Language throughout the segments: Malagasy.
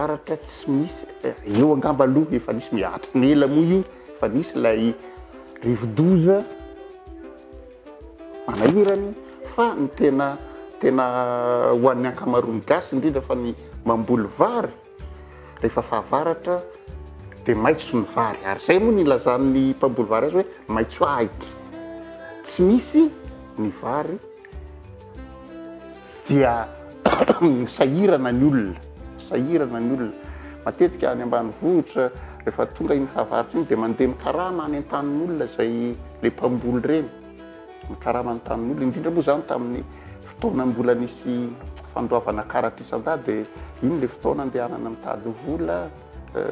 fahavaratra tsy misy, eo angamba aloha efa nisy mihatry ny ela moa io, efa nisy ilay rivodoza manahirany fa ny tena tena ho an'ny ankamaroan'ny gasy indrindra fa ny mamboly vary rehefa fahavaratra dia maitso ny vary ary izay moa ny ilazan'ny mpamboly vary azy hoe maitso ahitra, tsy misy ny vary dia sahirana ny olona, sahirana ny olona. Matetika any ambanivohitra rehefa tonga iny fahavaratra iny dia mandeha mikarama any an-tanin'olona izay le mpamboly ireny, mikarama any an-tanin'olona, indrindra moa izany tamin'ny fotoana mbola nisy fandoavana karatra isan-dahy dia iny le fotoana andehanana mitady vola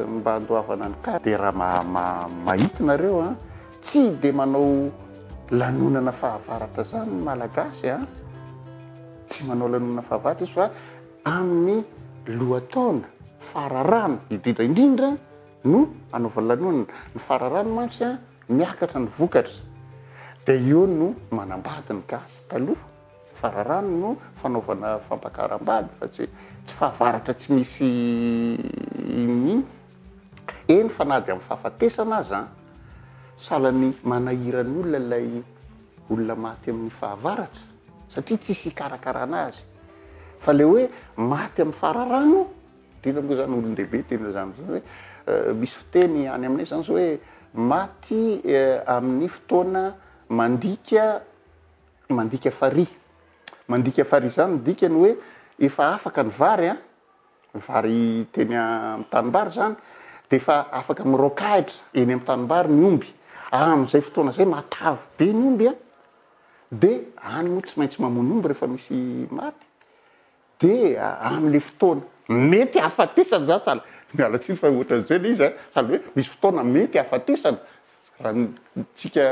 mba handoavana ny karatra. Dia raha mahita nareo an, tsy dia manao lanonana fahavaratra izany ny Malagasy an, tsy manao lanonana fahavaratra izy fa amin'ny lohataona, fararano indrindra indrindra no anaovany lanonana. Ny fararano mantsy an, miakatra ny vokatra, dia eo no manambady ny gasy taloha, fararano no fanaovana fampakaram-bady fa tsy tsy fahavaratra tsy misy inona. Eny fa na dia amin'ny fahafatesana aza an, sahalan'ny manahirana olona ilay olona maty amin'ny fahavaratra satria tsisy hikarakarana azy. Fa ilay hoe maty amin'ny fararano, indrindra moa izany olon-dehibe tena izany hoe misy fiteny any aminay izany izao hoe maty amin'ny fotoana mandika mandika farihy. Mandika farihy izany ny dikany hoe efa afaka ny vary an, vary teny amin'ny tanimbary izany dia efa afaka miraokahitra eny amin'ny tanimbary ny omby. Amin'izay fotoana izay matavy be ny omby an, dia any moa tsy maintsy mamono omby rehefa misy maty, dia amin'ilay fotoana mety hahafatesana izany sahala, miala tsiny fa ohatran'izay ilay izy an, sahala hoe misy fotoana mety hahafatesana, Raha tsika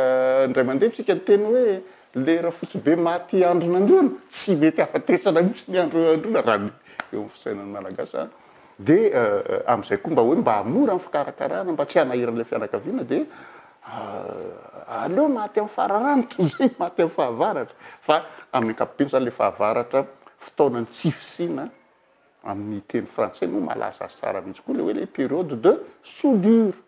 indray mandeha tsika niteny hoe le rafotsy be maty andro nandroana, tsy mety hafatesana mihitsy ny andro androana raha ny eo amin'ny fisainan'ny Malagasy zany. De amin'izay koa mba hoe mba hahamora ny fikarakarana, mba tsy hanahirana ilay fianakaviana dia aleo maty amin'ny fararano toy izay maty amin'ny fahavaratra. Fa amin'ny ankapobeny zany le fahavaratra fotoanan'ny tsy fisiana amin'ny teny frantsay moa malaza azy tsara mihitsy koa le hoe le période de soudure.